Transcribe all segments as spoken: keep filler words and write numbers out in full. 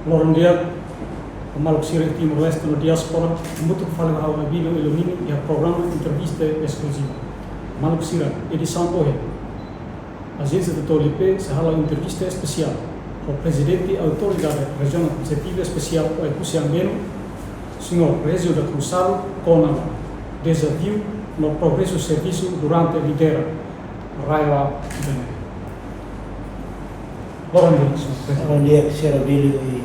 Loron di'ak, maluk sira Timor-Leste no diáspora, hamutuk fali ho ha'u Abílio Ilumini iha programa Entrevista Eskluziva. Maluk sira, edisaun ohin, Ajénsia Tatoli P sei hala'o entrevista espesiál ho Prezidente Autoridade Rejionál Administrativa Espesiál Oekusi Ambenu, Señór Régio da Cruz Salo, kona-ba dezafiu no progresu servisu durante lidera RAEOA. Loron di'ak, señór prezidente. Loron di'ak, señór Abílio, i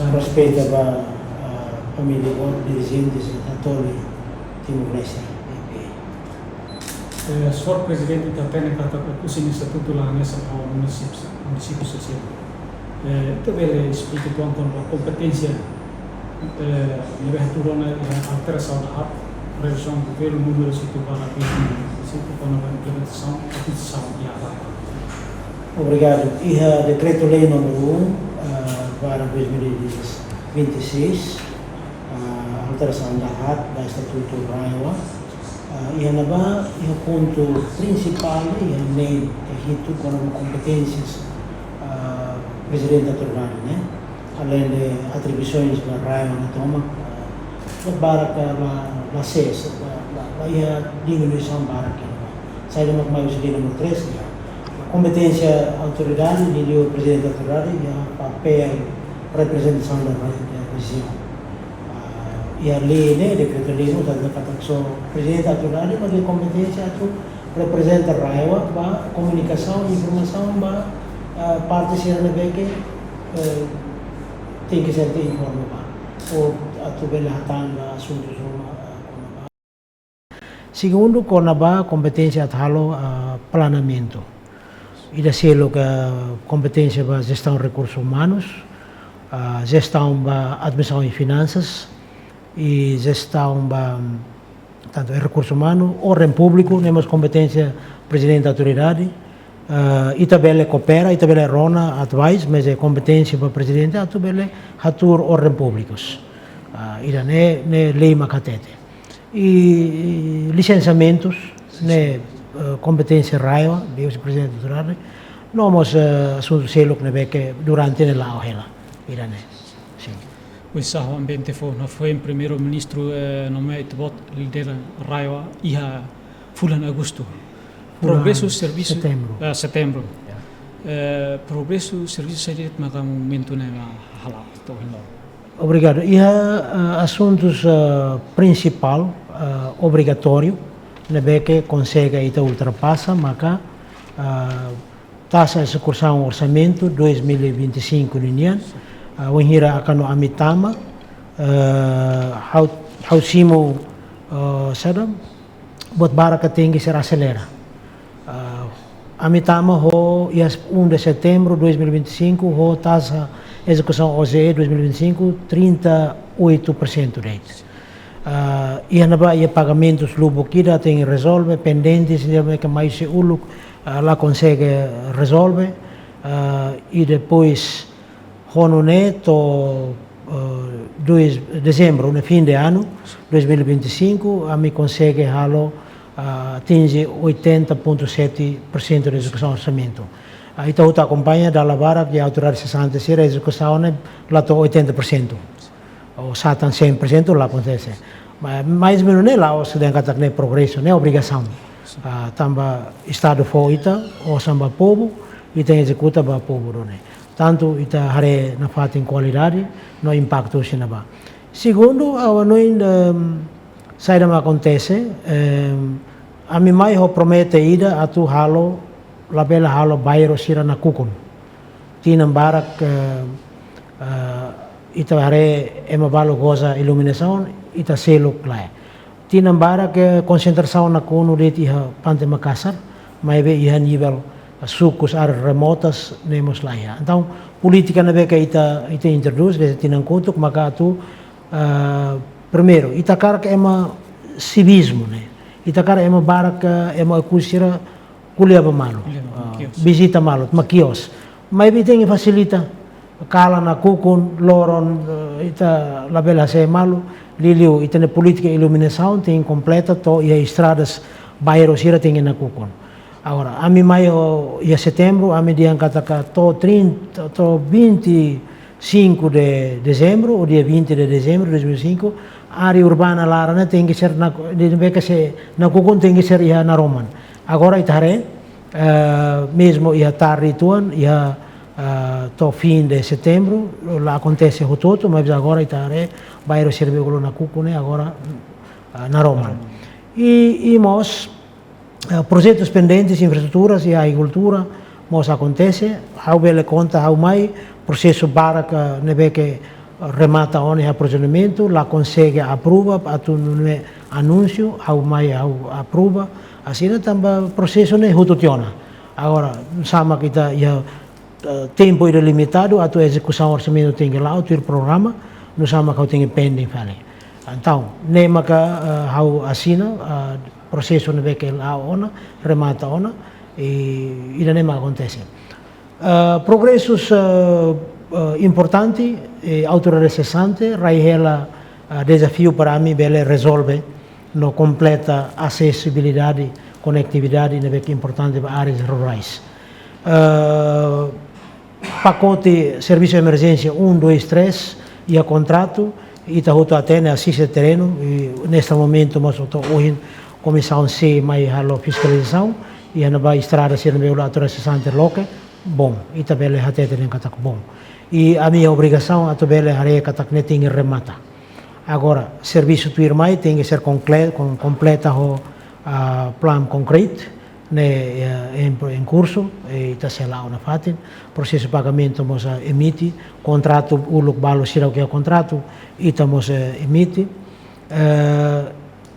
respeitu ba, ah, família boot, dirijente Tatoli Timor-Leste. Eh, señór prezidente, ita hatene katak Oekusi nia estatutu la hanesan ho munisípiu, munisípiu sira seluk. Eh, ita bele esplika uitoan kona-ba kompeténsia, eh, ne'ebé hatuur ona iha alterasaun dahab, revizaun governu númeru situ barra vinte e siete, kona-ba implementasaun, aplikasaun iha RAEOA. Obrigadu. Iha dekretu-lei númeru um, ah, barra dois mil e vinte e seis, ah, alterasaun dahab ba estatutu RAEOA. Ah, iha ne'ebá, iha pontu prinsipál, iha neen ke hitu kona-ba kompeténsias, ah, Prezidente Autoridade, ne'e. Aleinde atribuisoens ba RAEOA nia tomak, ah, buat barak la, la ses, la, la, la iha diminuisaun barak iha ne'ebá. Saida mak mai husi lei númeru três, iha kompeténsia autoridade, liuliu Prezidente Autoridade, iha papél reprezentasaun da re-, da rejiaun. Ah, iha lei ne'e, dekretu-lei ne'e, ita hatene katak só Prezidente Autoridade mak iha kompeténsia atu reprezenta RAEOA ba komunikasaun, informasaun ba, ah, parte sira ne'ebé ke, eh, tenke ser informa ba. Ou atu bele hatán ba asuntu ruma, ah, kona-ba. Segundu, kona-ba kompeténsia atu halo, ah, planeamentu. Ida seluk, ah, kompeténsia ba jestaun rekursus umanus, ah, jestaun ba administrasaun i finansas, i jestaun ba, tantu rekursu umanu, orden públiku, ne'e mós kompeténsia Prezidente Autoridade, ah, ita bele koopera, ita bele rona, advise, mas ne'e kompeténsia ba Prezidente atu bele hatuur orden públikus. Ah, ida-ne'e, ne'e lei mak hatete. I, i lisensiamentus, ne'e, eh, kompeténsia RAEOA, Vise-Prezidente Autoridade, no mós, eh, asuntu seluk ne'ebé ke durante ne'e la'o hela, ida-ne'e. Sin. Oinsá ho ambiente foun, hafoin Primeiru-Ministru, eh, nomeia Ita-Boot lidera RAEOA iha fulan Agostu. Fulan Progresu servisu, Setembru. Eh, Setembru. Ya. Eh, progresu servisu saida de'it maka momentu ne'e mak hala'o to'o ohin loron? Obrigadu. Iha, eh, asuntus, eh, prinsipál, eh, obrigatóriu, ne'ebé ke konsege ita ultrapasa, maka, eh, taxa ezekusaun orsamentu dois mil e vinte e cinco ninian, eh, wainhira Akanu ami tama, eh, ha'u, ha'u simu, eh, saida, buat barak ke tenke ser aselera. Ah, ami tama ho iha um de setembro dois mil e vinte e cinco, ho taxa ezekusaun O J E dois mil e vinte e cinco, trinta e oito por cento de'it. Ah, iha ne'ebá iha pagamentus lubuk ida tenke rezolve, pendentes ida ke mai husi uluk, ah, la konsege rezolve. Ah, i depois ho nune'e to'o, eh, dois, dezembru, ne'e fim de ano, dois mil e vinte e cinco, ami konsege halo, ah, atinje oitenta ponto sete por cento de ezekusaun orsamentu. Ah, ita hotu akompaña, dala barak, i autoridade sesante sira ezekusaun ne'e la to'o oitenta por cento. Ou satan cem por cento la akontese. Ma-, mais ou menus ne'e la'ós dehan katak ne'e progresu, ne'e obrigasaun. Ah, tanba Estadu fó ita, osan ba povu, ita ezekuta ba povu duni. Tantu ita haree nafatin kualidade no impaktu husi ne'ebá. Segundu, ha'u hanoin, em, saida mak akontese, em, ami mai ho promete ida atu halo, labele halo bairru sira nakukun. Tinan barak, eh, eh, ita haree ema balu goza iluminasaun, ita seluk lae. Tinan barak, eh, konsentrasaun nakonu de'it iha Pante Makasar, maibé iha nivel, eh, sukus, áreas remotas, ne'e mós laiha. Entaun, polítika ne'ebé ke ita, ita introdús, desde tinan kotuk, maka atu, ah, primeiru, ita hakarak ema sivismu, ne'e. Ita hakarak ema barak, eh, ema Oekusi sira ko'alia ba malu. Ko'alia ba malu, ah, kios. Vizita malu, mak kios. Maibé tenke fasilita, kalan nakukun, loron, eh, ita labele hasai malu, liuliu ita-nia polítika iluminasaun tenke kompleta to'o iha estradas bairru sira tenke nakukun. Agora, ami mai ho iha setembru, ami dehan katak to'o trinta, to'o vinte, cinco de dezembro ou dia vinte de dezembro de dois mil e cinco, área urbana laran ne'e tenke ser na, de, de, que se, nakukun tenke ser iha naroman. Agora ita haree, eh, mezmu iha tarde uitoan, iha, eh, to'o fim de setembro, la akontese hotu-hotu, mas agora ita haree bairru sira be uluk nakukun ne'e agora, eh, naroman. I, i mós, eh, projetus pendentes, infraestruturas iha agrikultura, mós akontese, ha'u bele konta, ha'u mai, prosesu barak, eh, ne'ebé ke remata ona iha prosedimentu, la konsege aprova, atu nune'e anúnsiu, ha'u mai, ha'u aprova, asina tanba prosesu ne'e hotu tiha ona. Agora, sama ita iha, eh, tempu ida limitadu, atu ezekusaun orsamentu tenke la'o, tuir programa, no sama ha'u tenke pending fali. Entaun, ne'e maka, eh, ha'u asina, eh, prosesu ne'ebé ke la'o ona, remata ona, i ida-ne'e mak akontese. Eh, progresus, eh, eh, importante, eh, autoridade sesante, rai hela, eh, dezafiu para ami bele rezolve no kompleta asesibilidade, konetividade ne'ebé ke importante ba áreas rurais. Eh, pakote servisu emerjénsia um, dois, três, iha kontratu, ita hotu hatene, asiste terrenu, i neste momento mós to'o ohin Komisaun C mai halo fiskalizasaun, iha ne'ebá estrada sira ne'ebé uluk autoridade sesante loke, bom, ita bele hatete dehan katak bom. I ami obrigasaun atu bele haree katak ne'e tenke remata. Agora, servisu tuirmai tenke ser konklé-, kon-, kompleta ho, ah, plan concrete, ne'e, eh, em, em curso, eh, ita sei la'o nafatin, prosesu pagamentu mós, ah, emite, kontratu uluk balu sira ke kontratu, ita mós, eh, emite. Eh,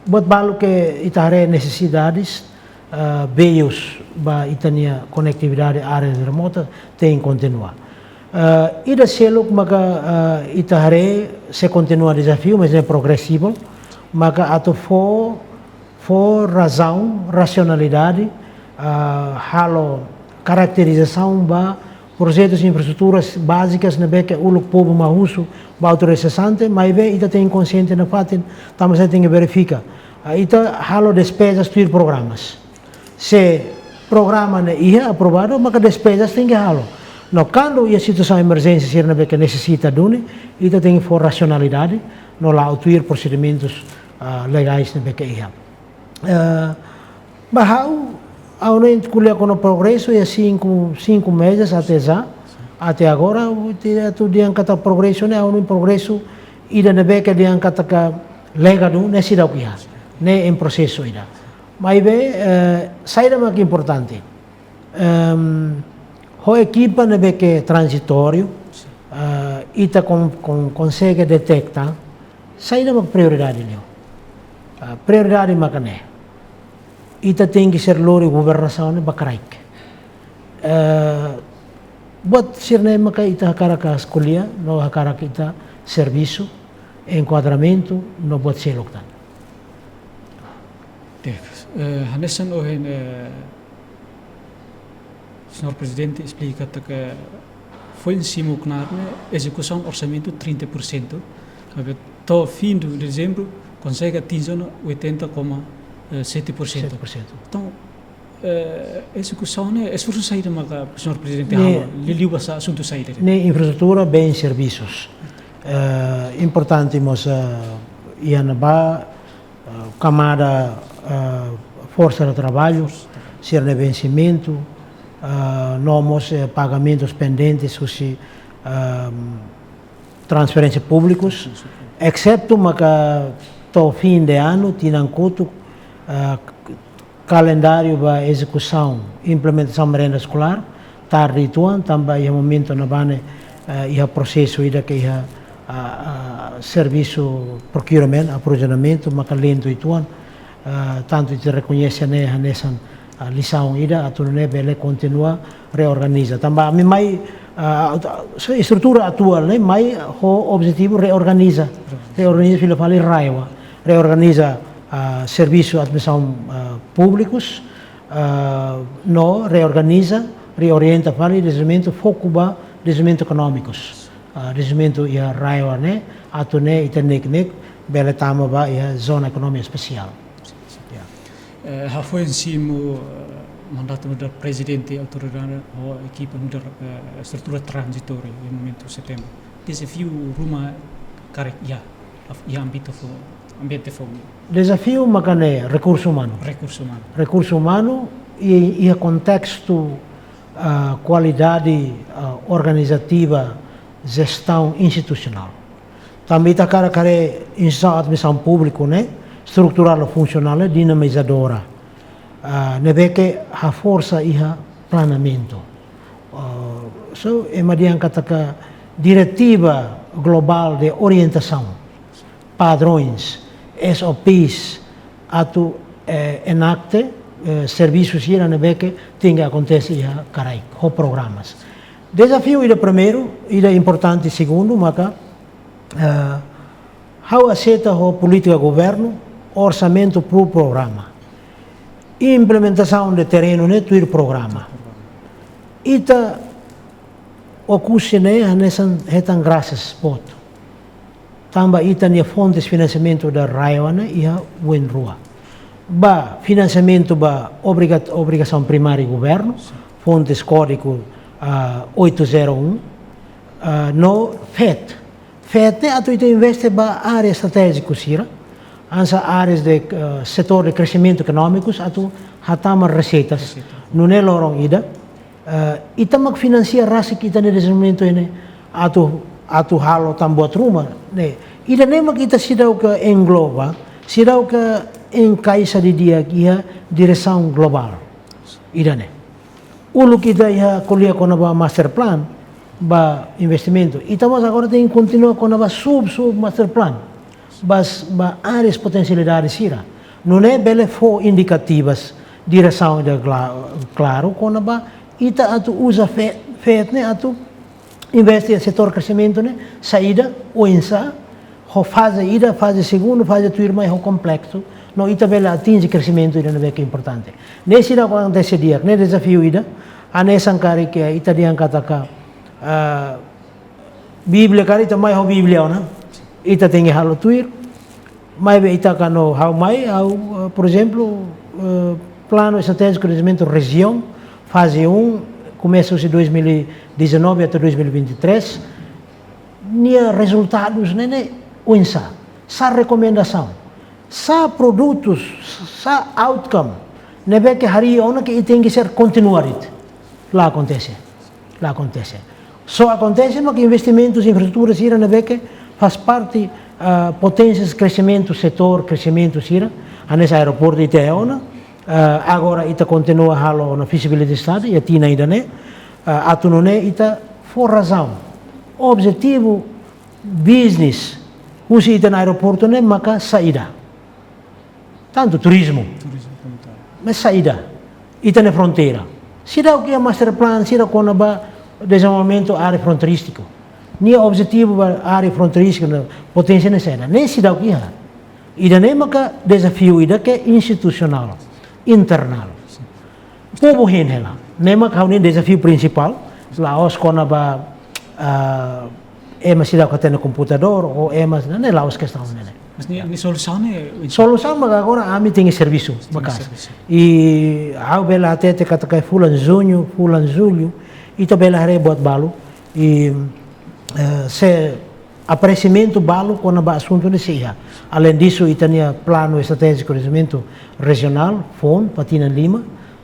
buat balu ke ita haree nesesidades, eh, meius ba ita-nia konetividade áreas remotas, tenke kontinua. Eh, ida seluk maka, eh, ita haree sei kontinua dezafiu, mas ne'e progresivu, maka atu fó, fó razaun, rasionalidade, ah, halo karakterizasaun ba projetus infraestruturas bázikas ne'ebé ke uluk povu mak husu ba autoridade sesante, maibé ita tenke konsiente nafatin, tanba sá tenke verifika. Ah, ita halo despezas tuir programas. Se programa ne'e iha aprovadu, maka despezas tenke halo. No kuandu iha situasaun emerjénsia sira ne'ebé ke nesesita duni, ita tenke fó rasionalidade, no la'o tuir prosedimentus, ah, legais ne'ebé ke iha. Eh, ba ha'u, ha'u-nia ko'alia kona progresu iha cinco, cinco meses até já, até agora, ha'u atu dehan katak progresu ne'e, ha'u-nia progresu ida ne'ebé ke dehan katak lega duni, ne'e seidauk iha. Ne'e em prosesu ida. Maibé, eh, saida mak importante. Ehm, ho ekipa ne'ebé ke tranzitóriu, eh, ita kon-, kon-, konsege deteta saida mak prioridade liu. Ah, prioridade maka ne'e. Ita tenke ser lori governasaun ne'e ba kraik. Eh, buat sira-ne'e maka ita hakarak ko'alia, no hakarak ita servisu, enkuadramentu, no buat seluk tan. Di'ak, eh, hanesan ohin, eh, Señór Prezidente esplika katak foin simu knaar ne'e ezekusaun orsamentu trinta por cento, maibé to'o fim de dezembro konsege atinje ona oitenta vírgula sete por cento. Sete por cento. Entaun, eh, ezekusaun ne'e esforsu saida maka Señór Prezidente halo, liuliu ba asuntu saida? Ne'e infraestrutura, bens, servisus. Eh, importante mós, eh, iha ne'ebá, eh, kamada, eh, forsa de traballu, sira-nia vensimentu, eh, no mós, eh, pagamentus pendentes husi, ehm, transferénsia públikus, exetu maka to'o fim de ano, tinan kotuk, eh, kalendáriu ba ezekusaun implementasaun merenda eskolár, tarde uitoan, tanba iha momentu ne'ebá ne'e, eh, iha prosesu ida ke iha, ah, ah, servisu procurement, aprovizionamentu, maka lentu uitoan, ah, tantu ita rekoñese ne'e hanesan, ah, lisaun ida, atu nune'e bele kontinua reorganiza. Tanba ami mai, ah, so estrutura atuál ne'e mai ho objetivu reorganiza. Reorganiza fila fali RAEOA. Reorganiza, ah, servisu administrasaun, ah, públikus, ah, no reorganiza, reorienta fali dezenvolvimentu, foku ba dezenvolvimentu ekonómikus. Ah, dezenvolvimentu iha RAEOA ne'e, atu nune'e ita ne'e, ne'e bele tama ba iha zona ekonomia espesiál. Ya. Eh, hafoin simu, eh, mandatu nu'udar Prezidente Autoridade ho ekipa nu'udar, eh, estrutura tranzitória iha momentu setembru. Dezafiu ruma karik iha, iha ámbitu fo, ambiente foun. Dezafiu maka ne'e rekursu umanu. Rekursu umanu. Rekursu umanu i iha kontestu, ah, kualidade, ah, organizativa, jestaun institusionál. Tanba ita hakarak haree instituisaun administrasaun públiku ne'e estruturál no funsionál, ne'e dinamizadora. Ah, ne'ebé ke haforsa iha planeamentu. Ah, so, ema dehan katak diretiva globál de orientasaun, padrões, S O Ps, atu, eh, enakte, eh, servisu sira ne'ebé ke tenke akontese iha karaik, ho programas. Dezafiu ida primeiru, ida importante segundu, maka, eh, ha'u aseita ho polítika governu, orsamentu por programa. Implementasaun de terrenu ne'e tuir programa. Ita Oekusi ne'e hanesan hetan grasas boot. Tanba ita-nia fontes finansiamentu ida rai-oan ne'e iha oin rua. Ba finansiamentu ba obriga-, obrigasaun primária governu, fontes kódigu, ah, oito zero um, ah, no FET. FET ne'e atu ita investe ba área estratéjiku sira, hanesan áreas de, ah, setór de kresimentu ekonómikus atu hatama reseitas. Reseita. Nune'e loron ida, eh, ita mak finansia rasik ita-nia dezenvolvimentu ne'e atu, atu halo tan buat ruma, ne'e. Ida-ne'e mak ita seidauk engloba, seidauk enkaixa didi'ak iha diresaun globál. Ida-ne'e. Uluk ita iha ko'alia kona-ba master plan, ba investimentu. Ita mós agora tenke kontinua kona-ba sub, sub master plan. Ba, ba áreas potensialidade sira. Nune'e bele fó indikativas, diresaun ida kla-, klaru kona-ba ita atu uza fe-, FET ne'e atu investe iha setór kresimentu ne'e, saida, oinsá, ho faze ida, faze segundu, faze tuirmai ho kompleksu, no ita bele atinje kresimentu ida ne'ebé ke importante. Ne'e seidauk akontese di'ak, ne'e dezafiu ida, hanesan karik ita dehan katak, ah, Bíblia karik ita mai ho Bíblia ona, ita tenke halo tuir, maibé ita kuandu ha'u mai, ha'u, eh, por ezemplu, eh, planu estratéjiku de dezenvolvimentu rejiaun, faze um, komesa husi dois mil e dezanove até dois mil e vinte e três, nia rezultadus ne'e, ne'e oinsá, sá rekomendasaun, sá produtus, sá outcome ne'ebé ke harii ona ke ita tenke ser kontinuidade. La akontese. La akontese. Só akontese mak investimentus infraestrutura sira ne'ebé ke faz parte, ah, poténsias kresimentu, setór kresimentu sira, hanesan aeroportu ita iha ona, ah, agora ita kontinua halo ona feasibility study, iha tinan ida-ne'e, ah, atu nune'e ita fó razaun. Objetivu business husi ita-nia aeroportu ne'e maka saida. Tantu turizmu. Turizmu komunitáriu. Mas saida? Ita-nia fronteira. Seidauk iha master plan sira kona-ba dezenvolvimentu área fronteirístiku. Nia objetivu ba área fronteirístiku ne'e poténsia ne'e saida? Ne'e seidauk iha. Ida-ne'e maka dezafiu ida ke institusionál, internál. Povu hein hela. Ne'e mak ha'u-nia dezafiu prinsipál, la'ós kona-ba, ah, ema seidauk hatene komputadór, ou ema seidauk, ne'e la'ós kestaun ne'e. Mas nia, nia solusaun ne'e? Solusaun mak agora ami tenke servisu, tenke maka'as. Servisu. I ha'u bele hatete katak fulan Juñu, fulan Jullu, ita bele haree buat balu, i, eh, sei apresiamentu balu kona-ba asuntu ne'e sei iha. Além disso, ita-nia planu estratéjiku de dezenvolvimentu rejionál, fon, ba tinan lima,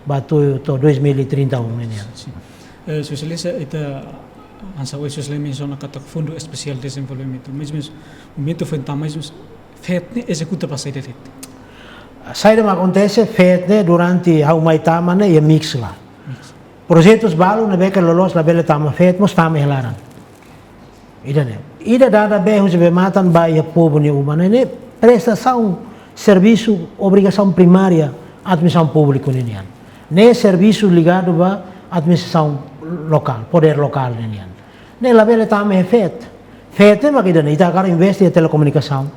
ba to'o, to'o dois mil e trinta e um ne'e nian. Sin. Eh, Sua Exelénsia, ita hanesan ohin Sua Exelénsia mensiona katak Fundu Espesiál Dezenvolvimentu. Mas, mas, momentu foin tama, mas, mas, FET ne'e ezekuta ba saida de'it? Saida mak akontese, FET ne'e durante ha'u mai tama ne'e, iha mix la. Mix. Projetus balu ne'ebé ke loloos labele tama FET, mós tama iha laran. Ida-ne'e. Ida dada bee husi bee-matan ba iha povu nia uma ne'e, ne'e prestasaun servisu obrigasaun primária administrasaun públiku ninian. Ne'e servisu ligadu ba administrasaun lokál, podér lokál ninian. Ne'e labele tama iha FET. FET ne'e mak ida-ne'e, ita hakarak investe iha telekomunikasaun.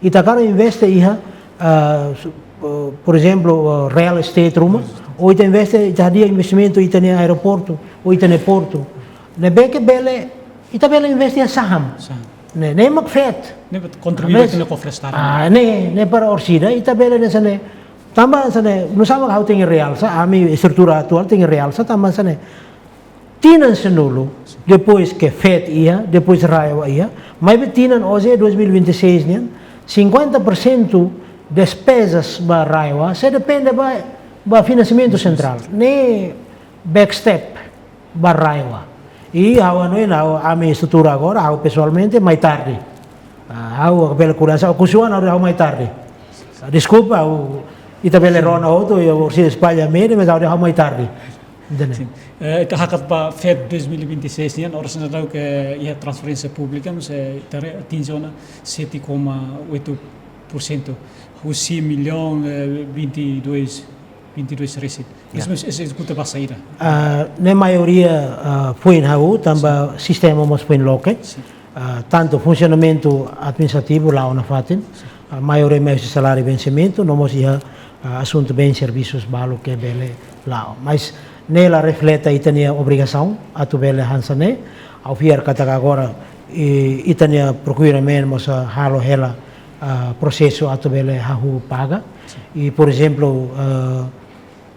Ita hakarak investe iha, ah, su-, eh, por ezemplu, eh, real estate ruma, ou ita investe, ita hadi'a investimentu ita-nia aeroportu, ou ita-nia portu. Ne'ebé ke bele, ita bele investe iha saham. Saham. Ne'e, ne'e mak FET. Ne'e buat kontribui ba ita-nia kofre estadu. Ah, ne'e, ne'e para orsida, ita bele hanesan ne'e. Tanba hanesan ne'e, nu'usá mak ha'u tenke realsa, ami estrutura atuál tenke realsa, tanba hanesan ne'e. tinan sanulu, depois ke FET iha, depois RAEOA iha, maibé tinan ohin dois mil e vinte e seis nian, cinquenta por cento despezas ba RAEOA sei depende ba, ba finansiamentu sentrál. Ne'e backstep ba RAEOA. I ha'u hanoin, ha'u, ami estrutura agora, ha'u pesoalmente mai tarde. Ah, ha'u bele kuransa, Oekusi-oan ha'u, ha'u mai tarde. Ah, deskulpa, ha'u, ita bele rona hotu, ha'u sei espalla mede, mas ha'u, ha'u mai tarde. Entende? Sin. Eh, ita hakat ba FET dois mil e vinte e seis nian, oras ne'e daudaun ke iha transferénsia públika, mas, eh, ita re-, atinje ona sete koma oito por cento. Husi millaun, eh, vinte e dois, vinte e dois resin. Ya. Mas, mas ezekuta ba saida? Ah, ne'e maioria, ah, foin hahú, tanba sistema mós foin loke. Sin. Ah, tantu funsionamentu administrativu la'o nafatin, ah, maioria mai husi saláriu vensimentu, no mós iha, ah, asuntu bens servisus balu ke bele la'o. Mas ne'e la refleta ita-nia obrigasaun atu bele hanesan ne'e. Ha'u fiar katak agora, i, ita-nia procurement mós, ah, halo hela, ah, prosesu atu bele hahú paga. I, por ezemplu, ah,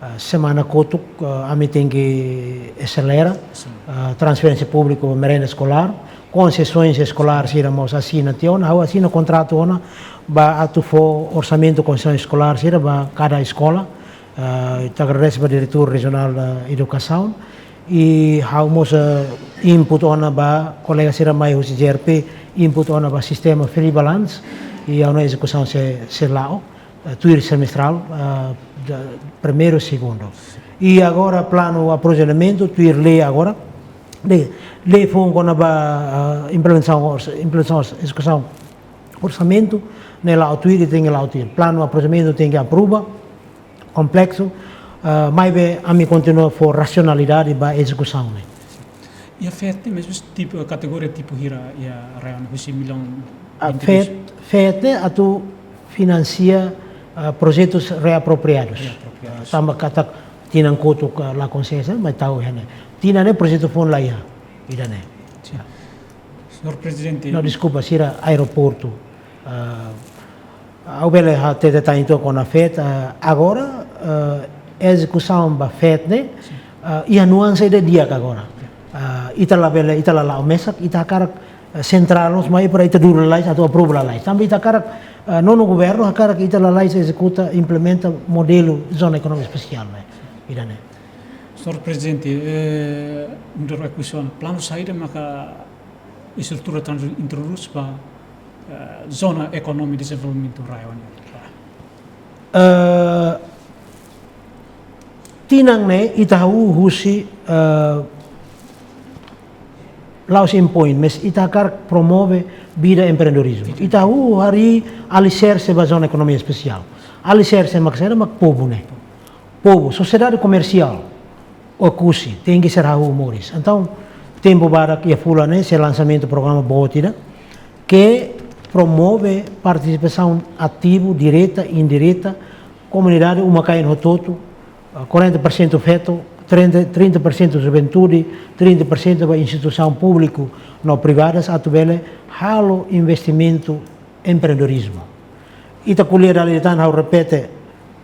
ah, semana kotuk, ah, ami tenke aselera, sin, ah, transferénsia públika merenda eskolár, konsesoens eskolár sira mós asina tiha ona, ha'u asina kontratu ona ba atu fó orsamentu konsesoens eskolár sira ba kada eskola. Ah, ita agradese ba Diretór Rejionál, ah, Edukasaun. I ha'u mós, ah, input ona ba kolega sira mai husi J R P, input ona ba sistema free balance, i ha'u hanoin ezekusaun sei, sei la'o, eh, tuir semestrál, eh, da, primeiru, segundu. I agora planu aprovizionamentu, tuir lei agora, lei, lei foun kona-ba, eh, implementasaun ors-, implementasaun ors-, ezekusaun orsamentu, ne'e la'o tuir, tenke la'o tuir. Planu aprovizionamentu tenke aprova, kompleksu, eh, maibé ami kontinua fó rasionalidade ba ezekusaun ne'e. Iha FET ne'e mezmu tipu, kategoria tipu hira iha RAEOA ne'e husi millaun Ah, vinte e dois? FET, FET ne'e atu finansia, ah, projetus reapropriadus. Reapropriadus. Ah, tanba katak tinan kotuk, ah, la konsege, mas tau iha ne'e. Tinan ne'e projetu foun la iha, ida-ne'e. Sin. Señór Prezidente. No, deskulpa, sira aeroportu. Ah, ha'u bele hatete tan entaun kona-ba FET, ah, agora, ah, ezekusaun ba FET ne'e, sin, ah, iha nuansa ida di'ak agora. Ah, ita labele, ita la la'o mesak, ita hakarak, ah, sentrál mós mai para ita duru lalais atu aprova lalais. Tanba ita hakarak, ah, nonu governu hakarak ita lalais ezekuta, implementa modelu zona ekonomia espesiál ne'e, ida-ne'e. Señór Prezidente, eh, menurut Oekusi-oan, planu saida maka estrutura trans-, introdús ba, eh, zona ekonomia dezenvolvimentu RAEOA nian? Eh, tinan ne'e ita hahú husi, eh, la'ós impoin, mas ita hakarak promove vida empreendedorizmu. Ita hahú harii aliserse ba zona ekonomia espesiál. Aliserse mak saida, mak povu ne'e. Povu, sosiedade komersiál, Oekusi, tenke ser hahú moris. Entaun, tempu badak iha fulan ne'e, sei lansamentu programa boot ida, ke promove partisipasaun ativu, direta, indireta, komunidade uma-kain hotu-hotu, ah, quarenta por cento feto, trinta, trinta por cento juventude, trinta por cento ba instituisaun públiku no privadas, atu bele halo investimentu empreendedorizmu. Ita ko'alia dala ida tan, ha'u repete,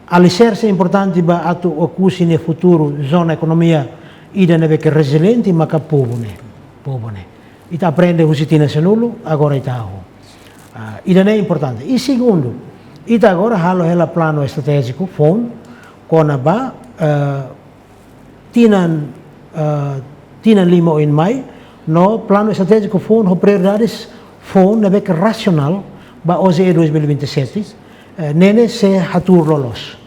aliserse importante ba atu Oekusi nia futuru zona ekonomia ida ne'ebé ke reziliente maka povu ne'e, povu ne'e. Ita aprende husi tinan sanulu, agora ita hahú. Ah, ida-ne'e importante. I segundu, ita agora halo hela planu estratéjiku foun kona-ba, eh, tinan, eh, tinan lima oin mai, no planu estratéjiku foun ho prioridades foun ne'ebé ke rasionál ba O J E dois mil e vinte e sete, eh, ne'e ne'e sei hatuur loloos.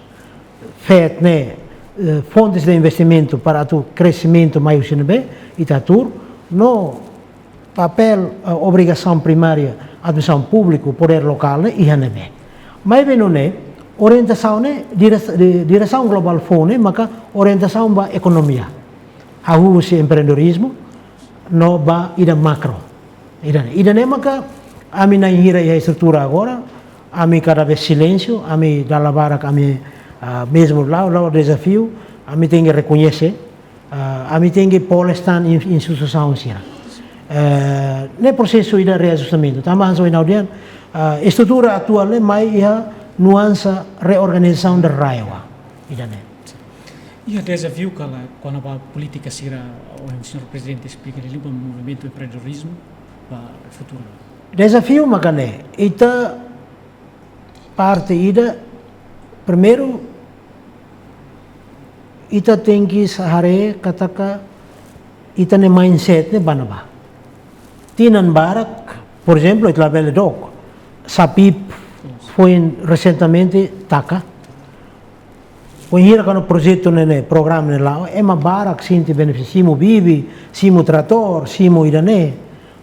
FET ne'e, eh, fontes de investimentu para atu kresimentu mai husi ne'ebé, ita hatuur, no papél, eh, obrigasaun primária administrasaun públiku, podér lokál ne'e iha ne'ebé. Maibé nune'e, orientasaun ne'e, dire-, di-, diresaun globál foun ne'e maka orientasaun ba ekonomia. Hahú husi empreendedorizmu, no ba ida makro. Ida-ne'e, ida-ne'e maka ami na'in hira iha estrutura agora, ami kada vez silénsiu, ami dala barak ami, ah, mezmu la'o, la'o dezafiu, ami tenke rekoñese, ah, ami tenke pole stan in-, instituisaun sira. Eh, ne'e prosesu ida reajustamentu. Tanba hanesan ohin ha'u dehan, ah, estrutura atuál ne'e mai iha nuansa reorganizasaun de RAEOA. Ida-ne'e. Iha dezafiu ka lae kona-ba polítika sira, ohin señór Prezidente esplika liuliu ba movimentu empreendedorizmu ba futuru? Dezafiu maka ne'e, ita parte ida, primeiru, ita tenke haree katak ita-nia mindset ne'e ba ne'ebá. Tinan barak, por ezemplu, ita labele dook, SAPIP foin resentemente taka. Wainhira kuandu projetu ne'e, ne'e, programa ne'e la'o, ema barak sente benefísiu, simu bibi, simu tratór, simu ida-ne'e.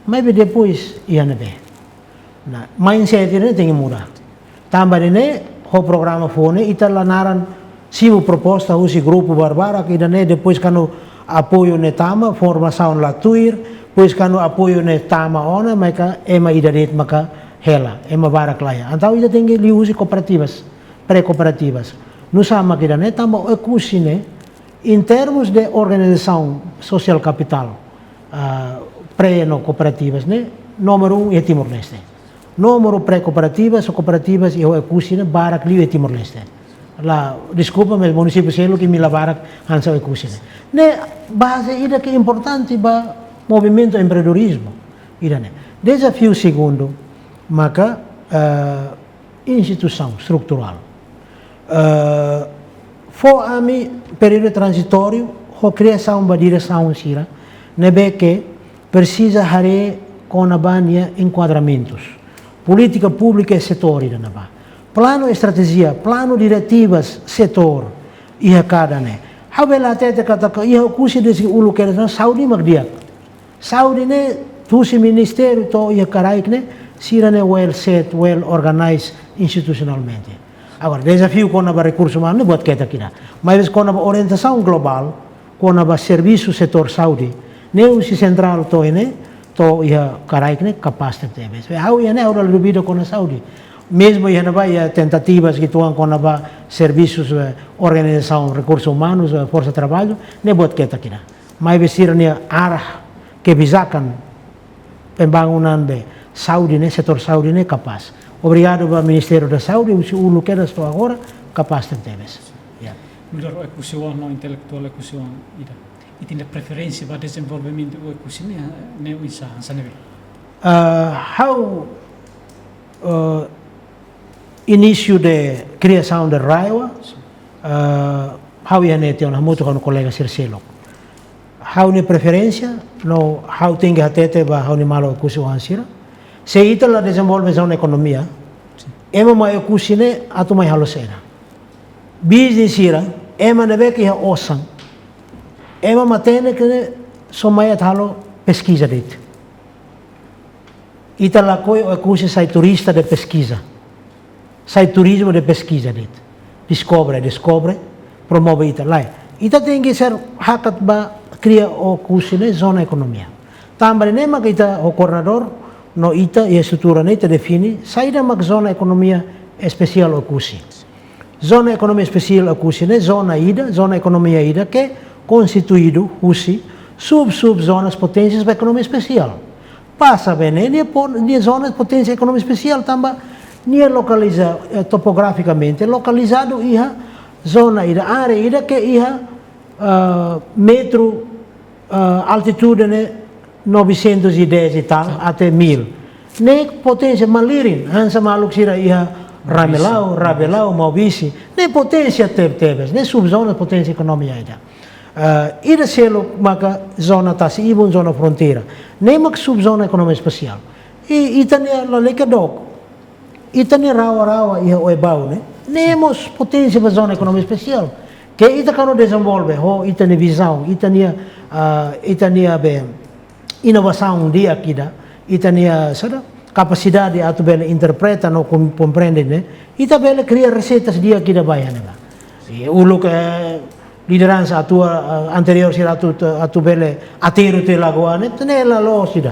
Maibé depois iha ne'ebé? Nah, mindset ida-ne'e tenke muda. Tanba ida-ne'e, ho programa foun ne'e, ita la naran simu proposta husi grupu barbarak, ida-ne'e, depois kuandu apoiu ne'e tama, formasaun la tuir, depois kuandu apoiu ne'e tama ona, maibé ema ida de'it maka hela, ema barak la iha. Entaun ita tenke liuhusi kooperativas, pré-kooperativas. Nusá mak ida-ne'e? Tanba Oekusi ne'e, em termos de organização social capital, ah, pré no kooperativas ne'e, númeru um iha Timor-Leste. Númeru pré-kooperativas, kooperativas iha Oekusi ne'e, barak liu iha Timor-Leste. La, deskulpa, maibé munisípiu seluk imi la barak hanesan Oekusi ne'e. Ne'e baze ida ke importante ba movimentu empreendedorizmu ida-ne'e. Dezafiu segundu, maka, ah, instituisaun estruturál. Eh, fó ami períodu tranzitóriu, ho kriasaun ba diresaun sira, ne'ebé ke presiza haree kona-ba nia enkuadramentus. Polítika públika iha setór ida-ne'ebá. Planu estratéjia, planu diretivas setór iha kada ne'e. Ha'u bele hatete katak iha Oekusi dezde uluk kedas ona saúde mak di'ak. Saúde ne'e, husi ministériu to'o iha kraik ne'e, sira-ne'e well set, well organized institusionalmente. Agora, dezafiu kona-ba rekursu umanu ne'e buat ketak ida. Maibé kona-ba orientasaun globál, kona-ba servisu setór saúde, ne'e husi sentrál to'o ne'e, to'o iha kraik ne'e kapás tebetebes. Ha'u iha ne'e, ha'u la duvida kona saúde. Mezmu iha ne'ebá iha tentativas uitoan kona-ba servisus, eh, organizasaun rekursu umanus, eh, forsa traballu, ne'e buat ketak ida. Maibé sira-nia arah kebijakan pembangunan be saúde ne'e, setór saúde ne'e kapás. Obrigadu ba Ministériu da Saúde, husi uluk kedas to'o agora, kapás tebetebes. Ya. Nu'udar Oekusi oan no intelektuál Oekusi oan ida, ita-nia preferénsia ba dezenvolvimentu Oekusi ne'e, ne'e oinsá, hanesan ne'ebé? Ah, ha'u, eh, inísiu de kriasaun de RAEOA, eh, ha'u iha ne'e tiha ona hamutuk ho ha'u-nia kolega sira seluk. Ha'u-nia preferénsia, no ha'u tenke hatete ba ha'u-nia maluk Oekusi oan sira. Se ita la dezenvolve zona ekonomia, ema mai Oekusi ne'e atu mai halo saida? Biznis sira, ema ne'ebé ke iha osan, ema matenek ne'e só mai atu halo peskiza de'it. Ita lakohi Oekusi sai turista de peskiza. Sai turizmu de peskiza de'it. Deskobre, deskobre, promove ita. Lae, ita tenke ser hakat ba kria Oekusi ne'e zona ekonomia. Tanba ne'e maka ita ho koordenadór, no ita iha estrutura ne'e ita define saida mak zona ekonomia espesiál Oekusi. Zona ekonomia espesiál Oekusi ne'e zona ida, zona ekonomia ida ke konstituídu husi sub-sub zonas poténsias ba ekonomia espesiál. Pasa be ne'e, nia po-, nia zona poténsia ekonomia espesiál tanba nia lokaliza, eh, topografikamente lokalizadu iha zona ida, área ida ke iha, ah, metru, ah, altitude ne'e novecentos e dez e tal até mil. Ne'e poténsia malirin, hanesan maluk sira iha Ramelau, Rabelau, Maubisse. Ne'e poténsia tebetebes, ne'e subzona poténsia ekonomia ida. Ah, ida seluk maka zona tasi-ibun, zona fronteira. Ne'e mak subzona ekonomia espesiál. I ita-nia lalika dook. Ita-nia rawa-rawa iha Oebau ne'e, ne'e mós poténsia ba zona ekonomia espesiál. Ke ita kuandu dezenvolve ho ita-nia vizaun, ita-nia, ah, ita-nia be inovasaun di'ak ida, ita-nia, saida, kapasidade atu bele interpreta no kom-, komprende ne'e, ita bele kria reseitas di'ak ida ba iha ne'ebá. I uluk, eh, lideransa atua-, eh, anteriór sira atu, atu bele aterru tiha lagoa ne'e, ne'e la loos ida.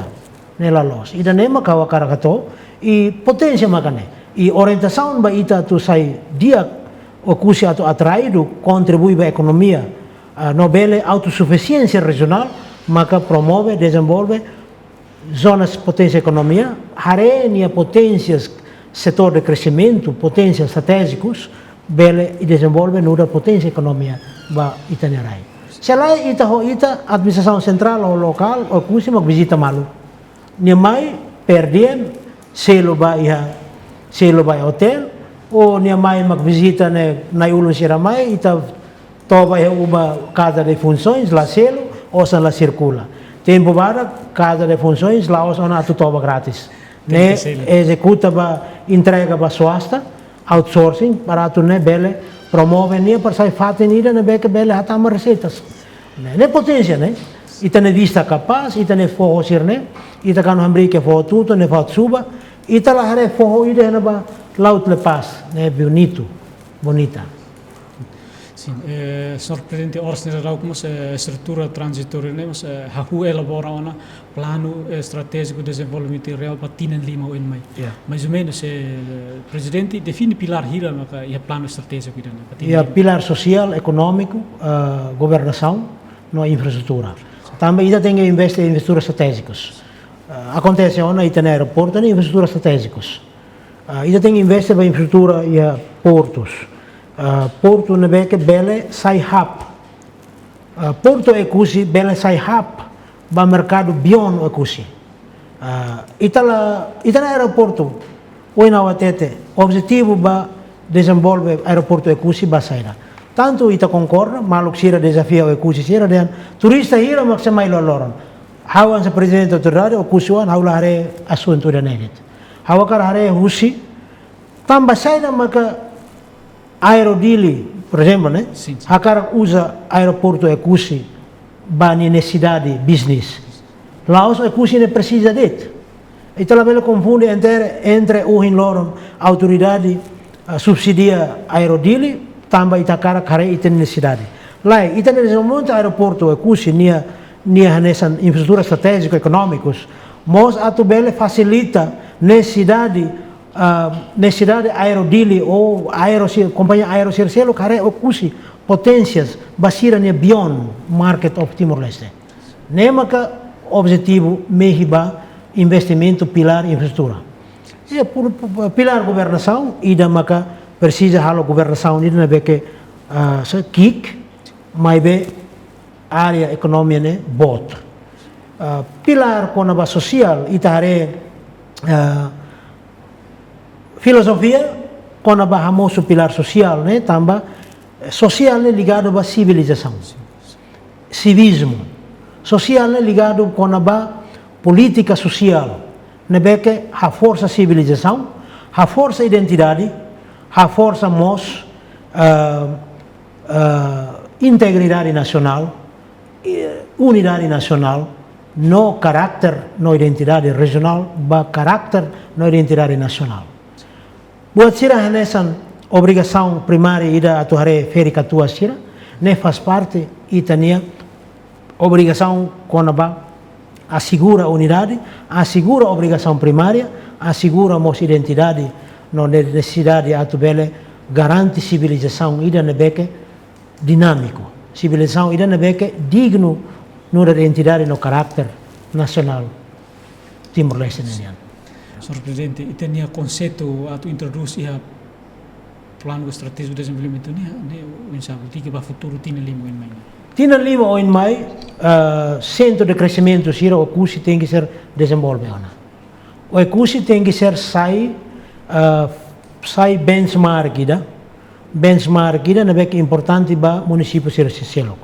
Ne'e la loos. Ida-ne'e mak ha'u hakarak hato'o, i poténsia maka ne'e. I orientasaun ba ita atu sai di'ak, Oekusi atu atraidu, kontribui ba ekonomia, ah, no bele autosufisiénsia rejionál, maka promove, dezenvolve zonas poténsia ekonomia, haree nia poténsias setór de kresimentu, poténsias estratéjikus, bele dezenvolve nu'udar poténsia ekonomia ba ita-nia rai. Se lae, ita ho ita administrasaun sentrál ho lokál, Oekusi mak vizita malu. Nia mai per diem, selu ba iha, selu ba iha otél, ou nia mai mak vizita ne'e, na'i-ulun sira mai, ita toba iha uma Casa de Funções, la selu, osan la sirkula. Tempu badak Casa de Funções la'ós ona atu toba grátis. Tenke selu. Ne'e ezekuta ba, entrega ba swasta, outsourcing, para atu ne'e bele promove nia para sai fatin ida ne'ebé ke bele hatama reseitas. Ne'e, ne'e poténsia, ne'e. Ita-nia vista kapás, ita-nia foho sira-ne'e, ita kuandu hamriik iha foho Tuto, ne'e foho Suba, ita la haree foho ida ne'ebá, Laut Lepaz, ne'e bonitu, bonita. Sin, eh, señór Prezidente, oras ne'e daudaun mós, eh, estrutura tranzitória ne'e mós, eh, hahú elabora ona planu, eh, estratéjiku dezenvolvimentu reál ba tinan lima oin mai. Ya. Mais ou menus, eh, Prezidente define pilár hira maka iha planu estratéjiku ida-ne'e ba tinan lima. Ya, pilár sosiál, ekonómiku, eh, governasaun, no infraestrutura. Tanba ita tenke investe iha infraestrutura estratéjikus. Eh, akontese ona ita-nia aeroportu ne'e infraestrutura estratéjikus. Ah, ita tenke investe ba infraestrutura iha portus. Ah, portu ne'ebé ke bele sai hub. Ah, portu Oekusi bele sai hub ba merkadu beyond Oekusi. Ah, ita la, ita-nia aeroportu, ohin ha'u hatete, objetivu ba dezenvolve aeroportu Oekusi ba saida. Tantu ita konkorda, maluk sira dezafia Oekusi sira dehan turista hira mak sei mai loroloron. Ha'u hanesan prezidente autoridade, Oekusi-oan, ha'u la haree asuntu ida-ne'e de'it. Ha'u hakarak haree husi, tanba saida maka Aero Dili, por ezemplu, ne'e? Sin, sin. Hakarak uza aeroportu Oekusi ba nia nesesidade bisnis. La'ós Oekusi ne'e presiza de'it. Ita labele konfunde entre, entre ohin loron autoridade, ah, subsidia Aero Dili, tanba ita hakarak haree ita-nia nesesidade. Lae, ita-nia dezenvolvimentu aeroportu Oekusi, nia, nia hanesan infraestrutura estratéjiku ekonómikus, mós atu bele fasilita nesesidade, ah, nesesidade Aero Dili ou aero si-, kompañia aero sira seluk haree Oekusi poténsias ba sira-nia beyond market of Timor-Leste. Ne'e maka objetivu mehi ba investimentu pilár infraestrutura. E pur-, pu-, pilár governasaun, ida maka presiza halo governasaun ida ne'ebé ke, ah, se ki'ik, maibé área ekonomia ne'e boot. Ah, pilár kona-ba sosiál, ita haree, ah, filozofia kona-ba hamosu pilár sosiál ne'e, tanba, eh, sosiál ne'e ligadu ba sivilizasaun. Sivismu. Sosiál ne'e ligadu kona-ba polítika sosiál ne'ebé ke haforsa sivilizasaun, haforsa identidade, haforsa mós, ah, ah, integridade nasionál, eh, unidade nasionál, no karakter no identidade rejionál, ba karakter no identidade nasionál. Buat sira hanesan obrigasaun primária ida atu haree ferik-katuas sira, ne'e faz parte ita-nia obrigasaun kona-ba asegura unidade, asegura obrigasaun primária, asegura mós identidade no ne-, nesesidade atu bele garante sivilizasaun ida ne'ebé ke dinámiku, sivilizasaun ida ne'ebé ke dignu nu'udar identidade no karakter nasionál Timor-Leste ninian. Señór Prezidente, ita-nia konseitu atu introdús iha planu estratéjiku dezenvolvimentu ne'e, ne'e oinsá, di'ak ba futuru tinan lima oin mai? Tinan lima oin mai, ah, sentru de kresimentu sira Oekusi tenke ser dezenvolve ona. Oekusi tenke ser sai, ah, sai benchmark ida, benchmark ida ne'ebé ke importante ba munisípiu sira seluk.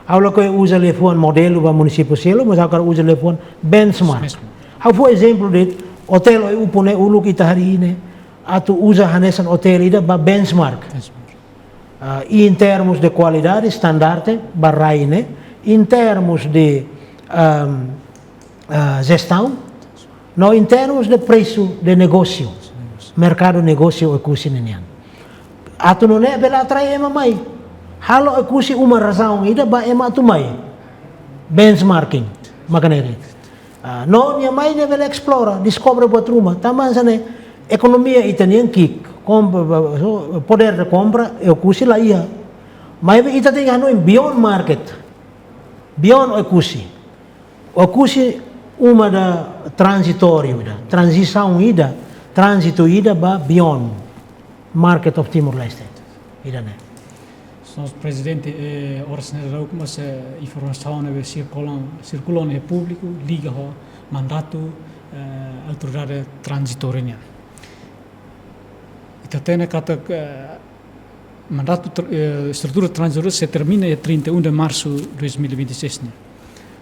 Ha'u lakohi uza liafuan modelu ba munisípiu seluk, mas ha'u hakarak uza liafuan benchmark. Benchmark. Ha'u fó ezemplu de'it, otél Oi-Upu ne'e uluk ita harii ne'e atu uza hanesan otél ida ba benchmark. Benchmark. Ah, em termos de kualidade, standarte ba rai ne'e, em termos de, ahm, ah, jestaun, no em termos de presu de negósiu, merkadu negósiu Oekusi ninian. Atu nune'e bele atrai ema mai. Halo Oekusi uma razaun ida ba ema atu mai. Benchmarking, maka ne'e de'it. Ah, no nia mai nia bele esplora, deskobre buat ruma. Tanba hanesan ne'e, ekonomia ita-nian ki'ik, komp-, so, poder de kompra, Oekusi la iha. Maibé ita tenke hanoin beyond market, beyond Oekusi. Oekusi uma ida tranzitóriu ida, tranzisaun ida, tránzitu ida ba beyond market of Timor-Leste. Ida-ne'e. Señór Prezidente, eh, oras ne'e daudaun mós, eh, informasaun ne'ebé sirkula, sirkula iha públiku liga ho mandatu, eh, autoridade tranzitória nian. Ita hatene katak, eh, mandatu tr-, eh, estrutura tranzitória sei termina iha trinta e um de março dois mil e vinte e seis ne'e.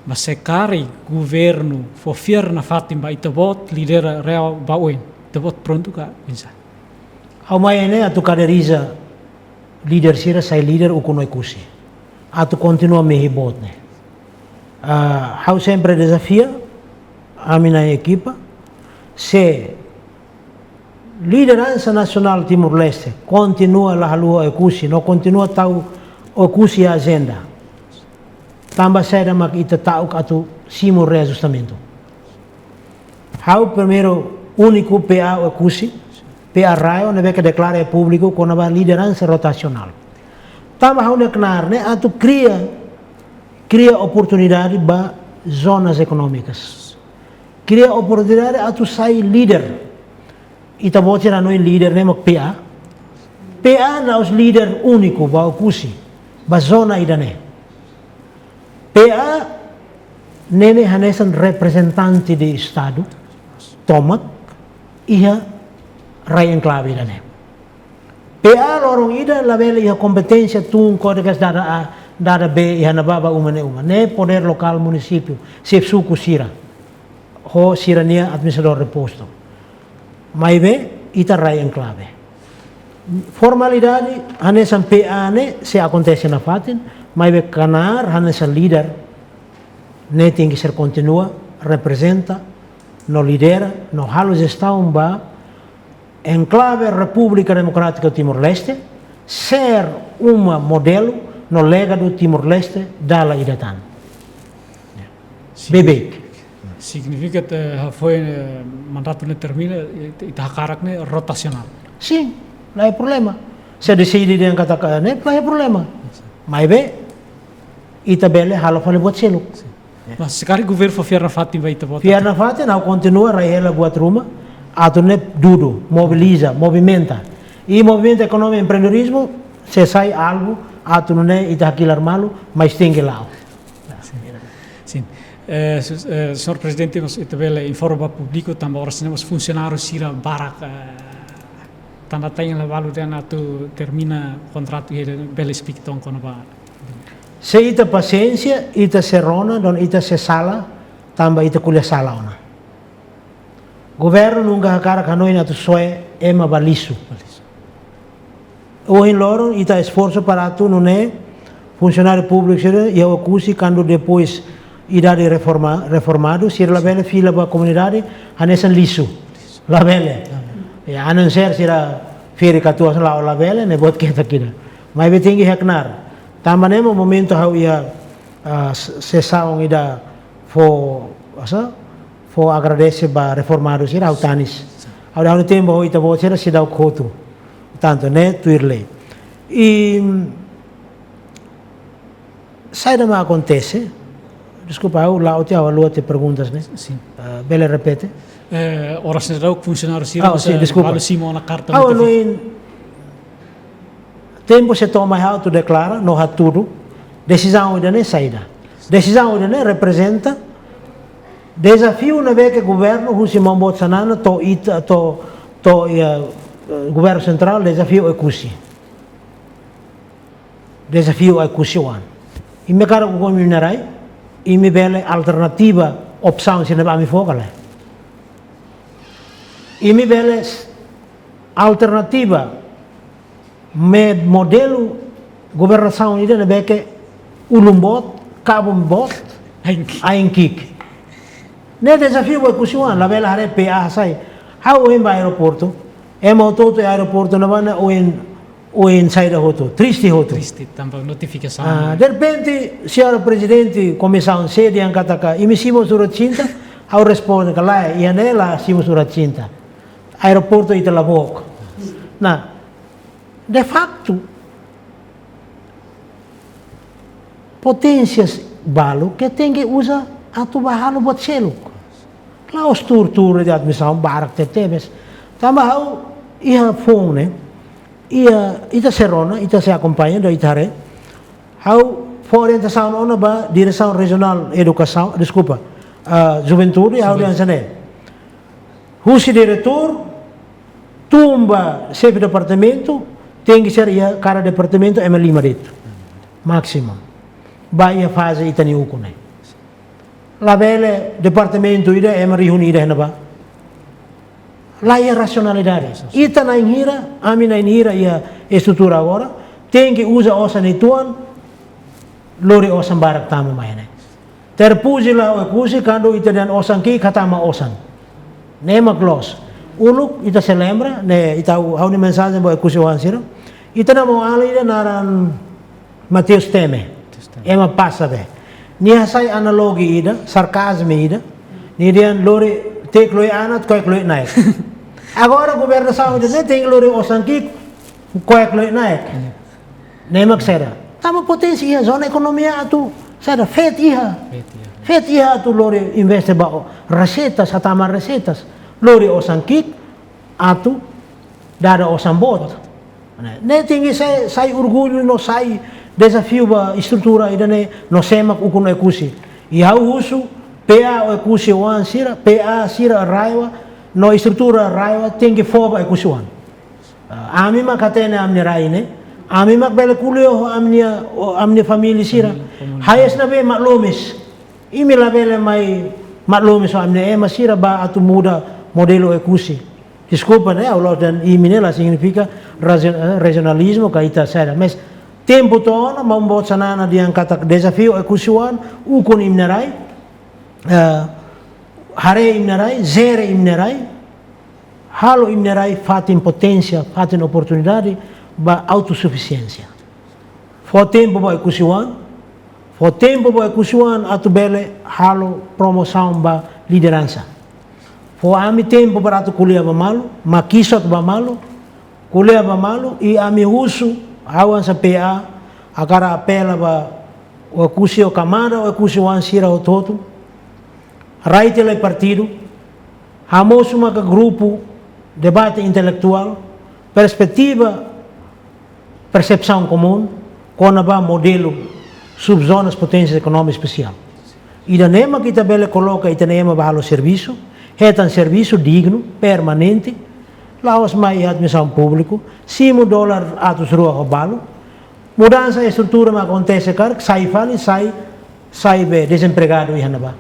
Mas se karik governu fó fiar nafatin ba ita-boot lidera real ba oin, ita-boot prontu ka oinsá? Ha'u mai ne'e atu kaderiza líder sira sai líder ukun Oekusi. Atu kontinua mehi boot ne'e. Ah, ha'u sempre dezafia ami-nia ekipa, se lideransa nasionál Timor-Leste kontinua la haluha Oekusi, no kontinua tau Oekusi iha ajenda, tanba saida mak ita ta'uk atu simu reajustamentu? Ha'u primeiru úniku P A Oekusi, P A RAEOA, ne'ebé ke deklara iha públiku kona-ba lideransa rotasionál. Tanba ha'u-nia knaar ne'e atu kria, kria oportunidade ba zonas ekonómikas. Kria oportunidade atu sai líder. Ita-boot sira hanoin líder ne'e mak P A. P A la'ós líder úniku ba Oekusi, ba zona ida-ne'e. P A ne'e hanesan reprezentante de Estadu tomak iha rai enklave ida-ne'e. P A loron ida labele iha kompeténsia tun kódigas dada A, dada B iha ne'ebá ba uma ne'e uma. Ne'e podér lokál munisípiu, xefe suku sira, ho sira-nia administradór de postu. Maibé ita rai enklave. Formalidade hanesan P A ne'e sei akontese nafatin, maibé knaar hanesan líder ne'e tenke ser kontinua reprezenta, no lidera, no halo jestaun ba enklave Repúblika Demokrátika Timor-Leste, ser uma modelu no legadu Timor-Leste dala ida tan. Beibeik. Signifika, eh, hafoin, eh, mandatu ne'e termina, ita, ita hakarak ne'e rotasionál. Sin, la iha problema. Se deside dehan katak ne'e, la iha problema. Maibé ita bele halo fali buat seluk. Mas se karik governu fó fiar nafatin ba ita-boot? Fiar nafatin, ha'u kontinua rai hela buat ruma, atu nune'e dudu, mobiliza, movimenta. I movimenta ekonomia empreendedorizmu sei sai alvu, atu nune'e ita hakilar malu, mas tenke la'o. Sin. Sin. Eh, se-, eh, señór Prezidente, mós ita bele informa ba públiku, tanba oras ne'e mós funsionáriu sira barak, eh, tanda tanya la balu dehan atu termina kontratu, ita bele esplika uitoan kona-ba. Se ita pasiénsia, ita sei rona, no ita sei sala, tanba ita ko'alia sala ona. Governu nunka hakarak hanoin atu soe ema ba lixu. Ohin loron ita esforsu para atu nune'e funsionáriu públiku sira iha Oekusi kuandu depois idade reforma-, reformadu, sira labele fila ba komunidade hanesan lixu. Labele. Ya, a não ser sira feri katuas la'o, labele, ne'e buat ketak ida. Maibé tenke haknar. Tanba ne'e mak momentu ha'u iha, ah, s-, sesaun ida fó, asa, fó agradese ba reformadu sira, ha'u tanis. Ha'u, ha'u-nia tempu ho ita-boot sira seidauk hotu. Tantu ne'e tuir lei. I, mm, saida mak akontese? Deskulpa, ha'u la'o tiha, ha'u haluha tiha perguntas ne'e. Sin. Ah, bele repete? Eh, oras ne'e daudaun funsionáriu sira, ah, sin, eh, deskulpa. Balu simu ona karta. Ha'u notifi- hanoin tempu sei to'o mai ha'u atu deklara, no hatudu, desizaun ida-ne'e saida? Desizaun ida-ne'e reprezenta dezafiu ne'ebé ke governu husi Maun Boot Xanana to'o ita, to'o, to'o, eh, eh, governu sentrál, dezafiu Oekusi. Dezafiu Oekusi oan. Imi hakarak ukun imi-nia rai, imi bele alternativa, opsaun sira ne'ebé ami fó ka lae? Imi bele s-, alternativa, me modelu governasaun ida ne'ebé ke ulun boot, kabun boot, ain ki'ik. Ain ki'ik. Ne'e dezafiu ba Oekusi oan, labele haree P A hasai. Ha'u ohin ba aeroportu, ema hotu-hotu iha aeroportu ne'ebá ne'e oin, oin saida hotu, triste hotu. Triste, tanba notifikasaun. Ah, derrepente, señór Prezidente Komisaun C dehan katak imi simu surat-sinta, ha'u responde katak lae, iha ne'e la simu surat-sinta. Aeroportu ita la book. Nah, de facto, poténsias balu ke tenke uza atu ba halo buat seluk. La'ós tuur-tuur de'it, admisaun barak tebetebes. Tanba ha'u iha foun ne'e, Iha, ita sei rona, ita sei akompaña, ita haree. Ha'u fó orientasaun ona ba Diresaun Rejionál Edukasaun, deskulpa, ah, Juventude, ha'u dehan hanesan ne'e. Husi diretór, tun ba xefe departamentu, tenke ser iha kada departamentu ema lima de'it. Másimu. Ba iha faze ita-nia ukun ne'e. Labele departamentu ida ema rihun ida iha ne'ebá. La iha rasionalidade. Ita na'in hira, ami na'in hira iha estrutura agora, tenke uza osan uitoan, lori osan barak tama mai ne'e. Terpuji la Oekusi kuandu ita dehan osan ki'ik hatama osan. Ne'e mak loos. Uluk ita sei lembra, ne'e ita ha'u, ha'u-nia mensajen ba Oekusi oan sira. Ita-nia maun-alin ida naran Mateus Temer. Mateus Temer. Ema pasa be. Nia hasai analogia ida, sarkazmu ida. Nia dehan lori, te kloe anat, ko'ek kloe naik. Agora governasaun ida-ne'e tenke lori osan ki'ik, ko'ek kloe naik. Ne'e mak saida? Tama poténsia iha zona ekonomia atu, saida, feto iha. Feto iha. Feto iha atu lori investe ba o-, reseitas, hatama reseitas. Lori osan ki'ik atu dada osan boot. Ne'e, ne'e tenke sai, sai orgullu no sai dezafiu ba estrutura ida-ne'e no sé mak ukun Oekusi. I ha'u husu, P A Oekusi oan sira, P A sira RAEOA, no estrutura RAEOA tenke fó ba Oekusi oan. Ah, ami mak hatene ami-nia rai ne'e, ami mak bele ko'alia ho ami-nia, ho ami-nia família sira. Família, komunidade. Ha'u hanesan ne'ebé maklumis. Imi labele mai maklumis ho ami-nia ema sira ba atu muda modelu Oekusi. Deskulpa, ne'e, ha'u la'ós dehan imi ne'e la signifika razi-, eh, rejionalizmu ka ita saida. Mas tempu to'o ona, maun boot Xanana dehan katak dezafiu Oekusi oan, ukun imi-nia rai, eh, haree imi-nia rai, jere imi-nia rai, halo imi-nia rai fatin poténsia, fatin oportunidade ba autosufisiénsia. Fó tempu ba Oekusi oan, fó tempu ba Oekusi oan atu bele halo promosaun ba lideransa. Fó ami tempu para atu ko'alia ba malu, makisot ba malu, ko'alia ba malu, i ami husu, ha'u hanesan P A, hakarak apela ba Oekusi ho kamada Oekusi oan sira hotu-hotu, rai tiha lai partidu, hamosu maka grupu debate intelektuál, perspetiva, persepsaun komún, kona-ba modelu subzonas poténsia ekonómika espesiál. Ida-ne'e mak ita bele koloka ita-nia ema ba halo servisu, hetan servisu dignu, permanente, la'ós mai iha administrasaun públiku, simu dolar atus rua ho balu, mudansa estrutura mak akontese karik, sai fali, sai, sai be dezempregadu iha ne'ebá.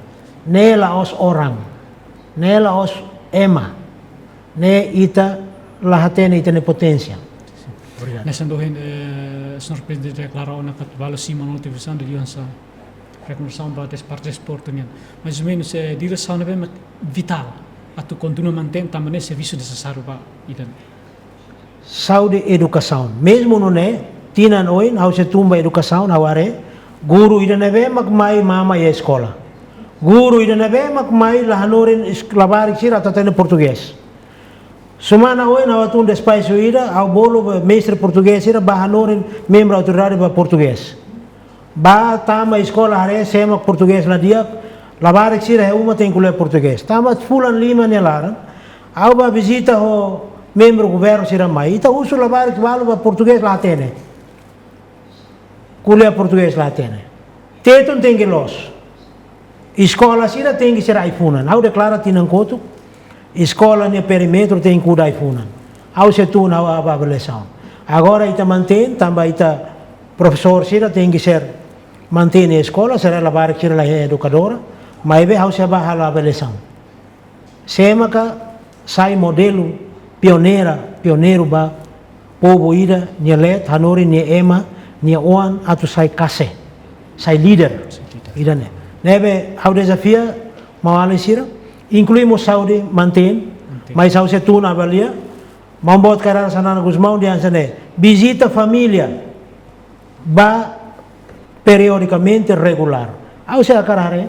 Ne'e la'ós orang, ne'e la'ós ema, ne'e ita la hatene ita-nia poténsia. Obrigadu. Hanesan ohin, eh, señór Prezidente deklara ona katak balu simu ona notificação de liuhusi rekomendasaun ba des-, parte desportu nian. Mais ou menus, eh, diresaun ne'ebé mak vitál atu kontinua mantein tanba ne'e servisu nesesáriu ba ita-nia saúde, edukasaun. Mezmu nune'e, tinan oin, ha'u sei tun ba edukasaun, ha'u haree, guru ida ne'ebé mak mai mama iha eskola. Guru ida ne'ebé mak mai la hanorin es-, labarik sira atu hatene portugés. Semana oin, ha'u hatún despaxu ida, ha'u bolu ba mestre portugés sira, ba hanorin membru autoridade ba portugés. Ba tama eskola haree sé mak portugés la di'ak, labarik sira iha uma tenke ko'alia portugés. Tama fulan lima nia laran, ha'u ba vizita ho membru governu sira mai. Ita husu labarik balu ba portugés la hatene. Ko'alia portugés la hatene. Tetun tenke loos. Eskola sira tenke ser ai-funan. Ha'u deklara tinan kotuk, eskola nia perímetru tenke kuda ai-funan. Ha'u sei tun, ha'u ba avaliasaun. Agora ita mantein, tanba ita profesór sira tenke ser mantein eskola, sira labarik sira la iha edukadora, maibé ha'u sei ba halo avaliasaun. Sé maka sai modelu pioneira, pioneiru ba povu ida nia leet, hanorin nia ema, nia oan atu sai kase, sai líder ida-ne'e. Ne'ebé ha'u dezafia maun-alin sira, inklui mós saúde mantein, mantein, mais ha'u sei tun avalia, maun boot Kay Rala Xanana Gusmão dehan hanesan ne'e, vizita família ba periodikamente regulár. Ha'u sei hakarak haree,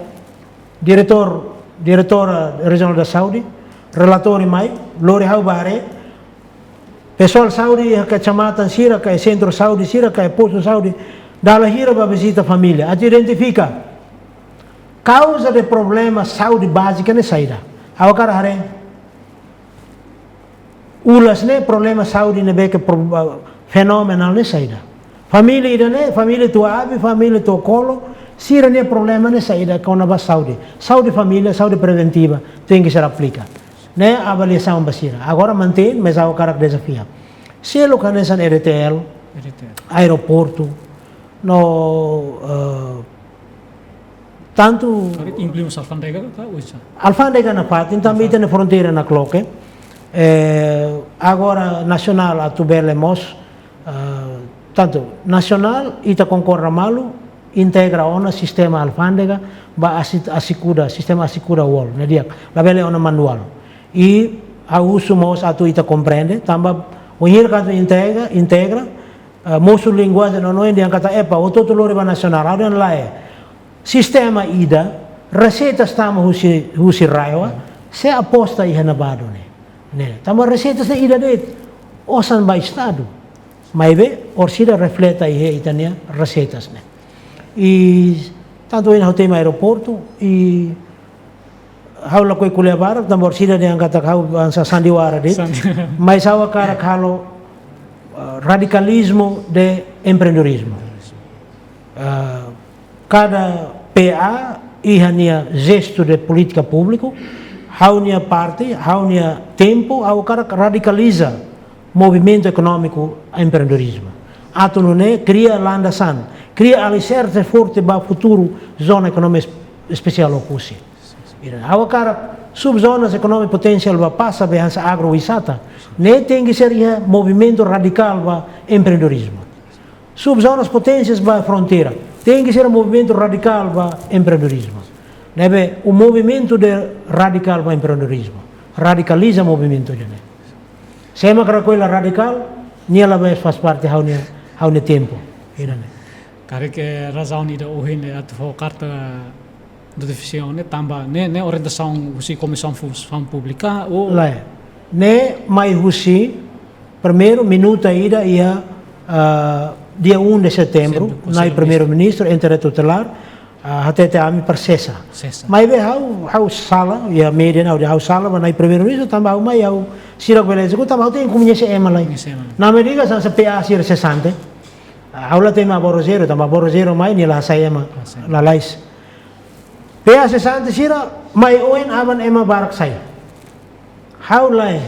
diretór, diretora rejionál da saúde, relatóriu mai, lori ha'u ba haree, pesoál saúde iha kecamatan sira, ka sentru saúde sira, ka postu saúde, dala hira ba vizita família, atu identifika kauza de problema saúde bázika ne'e saida. Ha'u hakarak haree, ulas ne'e problema saúde ne'ebé ke pro-, fenomenál ne'e saida. Família ida-ne'e, família Tua Abi, família Tua Kolo, sira-nia problema ne'e saida kona-ba saúde. Saúde família, saúde preventiva, tenke ser aplika. Ne'e avaliasaun ba sira. Agora mantein, mas ha'u hakarak dezafia. Seluk hanesan E D T L, E D T L, aeroportu, no, eh, tantu. Karik inklui mós alfándega ka oinsá? Alfándega nafatin, tanba ita-nia fronteira nakloke. Eh, agora nasionál atu bele mós, eh, tantu nasionál ita konkorda malu, integra ona sistema alfándega ba asi-, asikuda, sistema asikuda uol, ne'e di'ak, labele ona manuál. I ha'u husu mós atu ita komprende, tanba wainhira atu integra, integra, eh, mosu linguajen no noin dehan katak, epa, hotu-hotu lori ba nasionál, ha'u dehan lae. Sistema ida, reseitas tama husi, husi RAEOA, sei aposta iha ne'ebá duni. Ne'e, tanba reseitas ne'e ida de'it, osan ba Estadu. Maibé, orsida refleta iha ita-nia reseitas ne'e. I tantu ohin ha'u temi aeroportu, i ha'u lakohi ko'alia barak, tanba orsida dehan katak ha'u hanesan sandiwara de'it. Sandi- Mas ha'u hakarak halo, eh, radikalizmu de empreendedorizmu. Eh, kada P A iha nia jestu de polítika públiku, ha'u-nia parte, ha'u-nia tempu, ha'u hakarak radikaliza movimentu ekonómiku empreendedorizmu. Atu nune'e kria landasan, kria aliserse forte ba futuru zona ekonomia es-, espesiál Oekusi. Ida, ha'u hakarak subzonas ekonomia potensiál ba pasa be hanesan Agro Wisata, ne'e tenke ser iha movimentu radikál ba empreendedorizmu. Subzonas potensiál ba fronteira, tenke ser movimentu radikál ba empreendedorizmu. Ne'ebé, o movimento de radikál ba empreendedorizmu, radikaliza movimentu ida-ne'e. Se ema kara koila radikál, nia labele faz parte ha'u-nia, ha'u-nia tempu. Ida-ne'e. Karik razaun ida ohin ne'e atu fó karta notifikasaun ne'e tanba ne'e, ne'e orientasaun husi Komisaun Funsaun Públika ou? Lae. Ne'e mai husi primeiru minuta ida iha, ah, dia um de setembro, Setembro, Konsellu Na'i Primeiru-Ministru, Entidade Tutelár, ah, hatete ami para sesa. Sesa. Maibé ha'u, ha'u sala, iha média ha'u dehan ha'u sala, ba Na'i Primeiru-Ministru, tanba ha'u mai ha'u sira bele ezekuta, tanba ha'u tenke koñese ema lai. Koñese ema lai. Na medida hanesan P A sira sesante. Ah, ha'u la temi Aborojero, tanba Aborojero mai nia la hasai ema, hasai, lalais. P A sesante sira mai oin aban ema barak sai. Ha'u lae,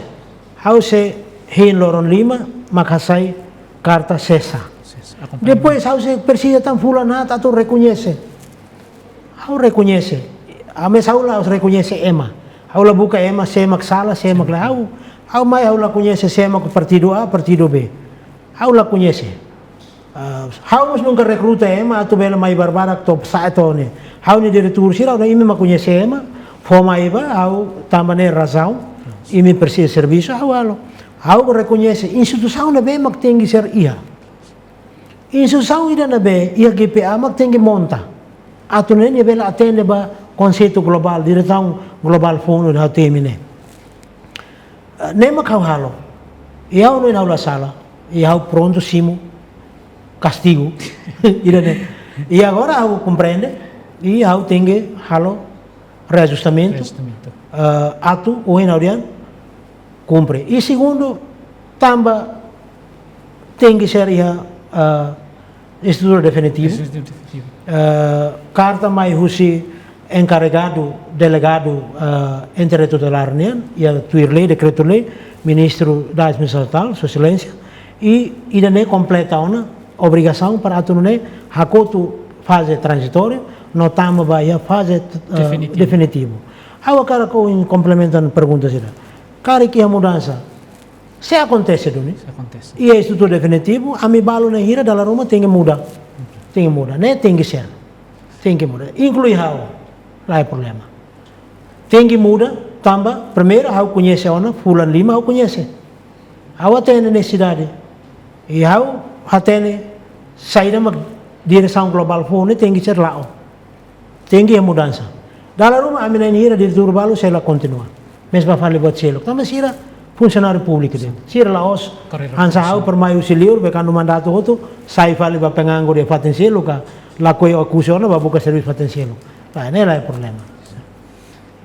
ha'u sei hein loron lima, mak hasai karta sesa. Sesa, akompaña. Depois ha'u sei presiza tan fulan haat atu rekoñese. Ha'u rekoñese. Ami sá ha'u la rekoñese ema. Ha'u la buka ema sé mak sala, sé mak lae. Ha'u, ha'u mai ha'u la koñese sé mak partidu A, partidu B. Ha'u la koñese. Ah, ha'u mós nunka rekruta ema atu bele mai barbarak to'o sa'e to'o ne'e. Ha'u-nia diretór sira, ha'u dehan imi mak koñese ema, fó mai ba ha'u tanba ne'e razaun, imi presiza servisu, ha'u halo. Ha'u rekoñese instituisaun ne'ebé mak tenke ser iha. Instituisaun ida ne'ebé iha G P A mak tenke monta. Atu nune'e nia bele atende ba konseitu globál, diresaun globál foun ida ha'u temi ne'e. Eh, ne'e mak ha'u halo. I ha'u hanoin ha'u la sala. I ha'u prontu simu kastigu. Ida-ne'e. I agora ha'u komprende. I ha'u tenke halo reajustamentu. Reajustamentu. Eh, atu ohin ha'u dehan kumpre. I segundu, tanba tenke ser iha, eh, estrutura definitivu. Estrutura definitivu. Eh, karta mai husi enkarregadu, delegadu, eh, Entidade Tutelár nian, iha tuir lei, dekretu-lei, Ministru da Administrasaun Estatál, Sua Exelénsia, i ida-ne'e kompleta ona obrigasaun para atu nune'e hakotu faze tranzitóriu, no tama ba iha faze, eh, definitivu. Definitivu. Ha'u hakarak ha'u komplementa pergunta sira. Karik iha mudansa, se akontese duni. Se akontese. Iha estrutura definitivu, ami balu na'in hira dala ruma tenke muda. Tenke muda, ne'e tenke ser. Tenke muda. Inklui ha'u, la iha problema. Tenke muda, tanba, primeiru, ha'u koñese ona, fulan lima, ha'u koñese. Ha'u hatene nesesidade. I ha'u hatene, saida mak diresaun globál foun ne'e tenke ser la'o. Tenke iha mudansa. Dala ruma ami na'in hira diretór balu sei la kontinua. Mezmu fali buat seluk. Tanba sira funsionáriu públiku de'it. Sira la'ós. Karreira hanesan ha'u profesionál. Primeiru husi liur, be kuandu mandatu hotu, sai fali ba penganggur iha fatin seluk ka, lakohi Oekusi ona ba buka servisu fatin seluk. Nah, ne'e la iha problema.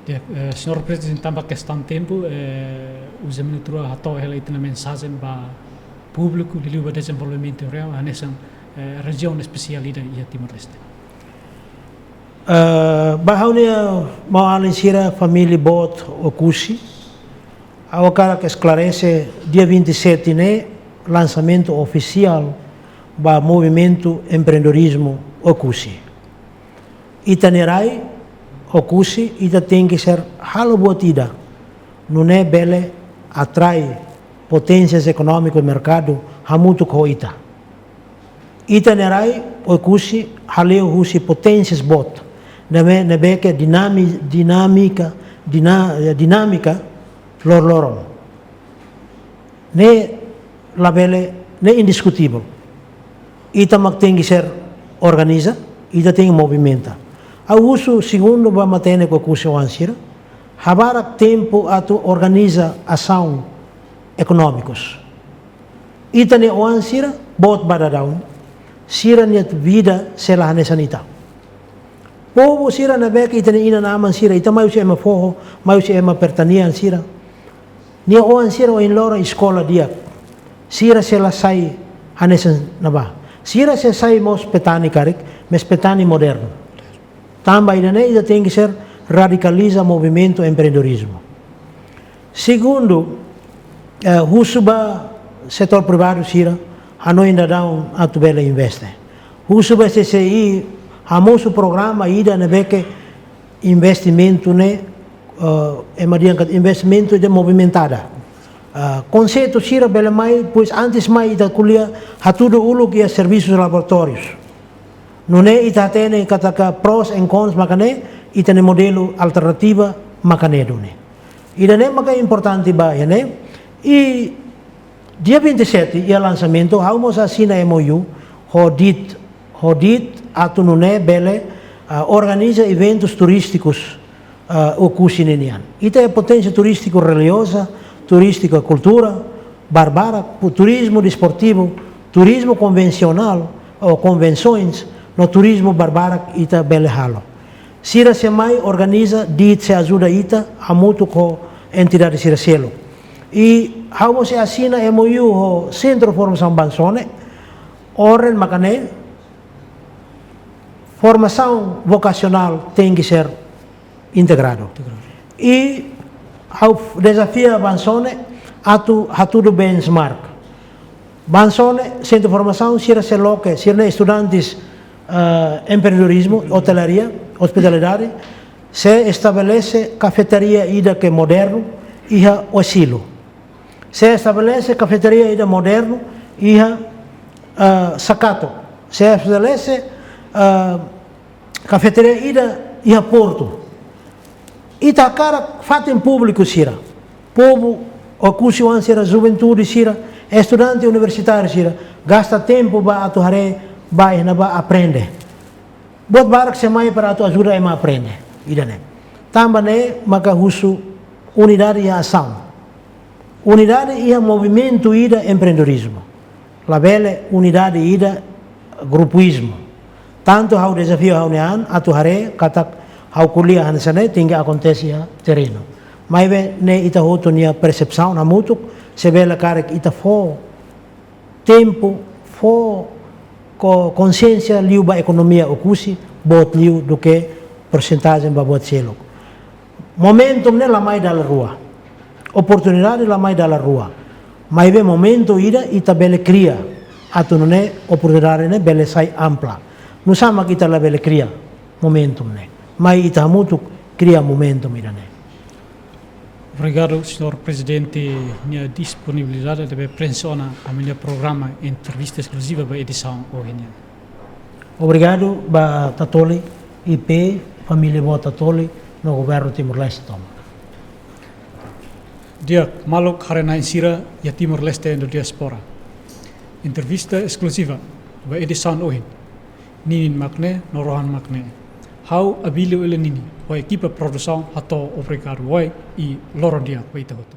Ya, eh, señór Prezidente, tanba kestaun tempu, eh, uza minutu rua hato'o hela ita-nia mensajen ba públiku liuliu ba dezenvolvimentu reál hanesan, eh, rejiaun espesiál ida iha Timor-Leste. Eh, ba ha'u-nia maun-alin sira, família boot Oekusi, ha'u hakarak esklarese, dia vinte e sete ne'e, lansamentu ofisiál ba movimentu empreendedorizmu Oekusi. Ita-nia rai, Oekusi, ita tenke ser halo buat ida nune'e bele atrai poténsias ekonómiku merkadu hamutuk ho ita. Ita-nia rai, Oekusi, hale'u husi poténsias boot ne'ebé, ne'ebé ke dinami-, dinámika, dina-, dinámika loroloron. Ne'e labele, ne'e indiskutivel. Ita mak tenke ser organiza, ita tenke movimenta. Ha'u husu segundu ba matenek Oekusi oan sira, habarak tempu atu organiza asaun ekonómikus. Ita-nia oan sira, boot ba daudaun, sira-nia vida sei la hanesan ita. Povu sira ne'ebé ke ita-nia inan-aman sira, ita mai husi ema foho, mai husi ema pertanian sira. Nia oan sira ohin loron eskola di'ak. Sira sei la sai hanesan ne'ebá. Sira sei sai mós petani karik, mais petani modernu. Tanba ida-ne'e ita tenke ser radikaliza movimentu empreendedorizmu. Segundu, eh, husu ba setór privadu sira, hanoin daudaun atu bele investe. Husu ba S C I, hamosu programa ida ne'ebé ke investimentu ne'e, eh, ema dehan katak investimentu de movimentada. Eh, konseitu sira bele mai, pois antes mai ita ko'alia hatudu uluk iha servisus laboratórius. Nune'e ita hatene katak pros and cons maka ne'e, ita-nia modelu alternativa maka ne'e duni. Ida-ne'e maka importante ba iha ne'e. I dia vinte e sete iha lansamentu, ha'u mós asina M O U ho DIT, ho DIT atu nune'e bele, ah, organiza eventus turístikus, ah, Oekusi ninian. Ita iha poténsia turístiku relijioza, turístiku kultura, barbarak, pu-, turizmu desportivu, turizmu konvensionál ou konvensoens, no turizmu barbarak ita bele halo. Sira sei mai organiza, DIT sei ajuda ita, hamutuk ho entidade sira seluk. I ha'u mós sei asina M O U ho Sentru Formasaun Bansone, orden maka ne'e, formasaun vokasionál tenke ser integradu. Integradu. I ha'u dezafia Bansone atu hatudu benchmark. Bansone, Sentru Formasaun, sira sei loke, sira-nia estudantes, eh, empreendedorizmu, otelaria, ospitalidade, sei estabelese kafetaria ida ke modernu iha Oesilo. Sei estabelese kafetaria ida modernu iha, eh, Sakato. Sei estabelese, eh, kafetaria ida iha Portu. Ita hakarak fatin públiku sira, povu Oekusi oan sira, juventude sira, estudante universitáriu sira, gasta tempu ba atu haree ba iha ne'ebá aprende. Buat barak sei mai para atu ajuda ema aprende. Ida-ne'e. Tanba ne'e maka husu unidade iha asaun. Unidade iha movimentu ida empreendedorizmu. Labele unidade ida grupuizmu. Tantu ha'u dezafiu ha'u-nia an atu haree katak ha'u ko'alia hanesan ne'e tenke akontese iha terrenu. Maibé ne'e ita hotu nia persepsaun hamutuk, se bele karik ita fó tempu, fó ko-, konsiénsia liu ba ekonomia Oekusi, boot liu duké persentajen ba buat seluk. Momentum ne'e la mai dala rua. Oportunidade la mai dala rua. Maibé momentu ida ita bele kria. Atu nune'e oportunidade ne'e bele sai ampla. Nusá mak ita labele kria momentum ne'e? Mai ita hamutuk kria momentum ida-ne'e. Obrigadu, señór Prezidente, nia disponibilidade atu bele prenxe ona ami-nia programa entrevista eskluziva ba edisaun ohin nian. Obrigadu ba Tatoli, I P, família boot Tatoli, no governu Timor-Leste tomak. Di'ak, maluk haree-na'in sira iha Timor-Leste no diáspora. Entrevista eskluziva ba edisaun ohin ninin mak ne'e, no rohan mak ne'e. Ha'u Abílio Elenini, ho ekipa produsaun hato'o obrigadu wa'in i loron di'ak ba ita hotu.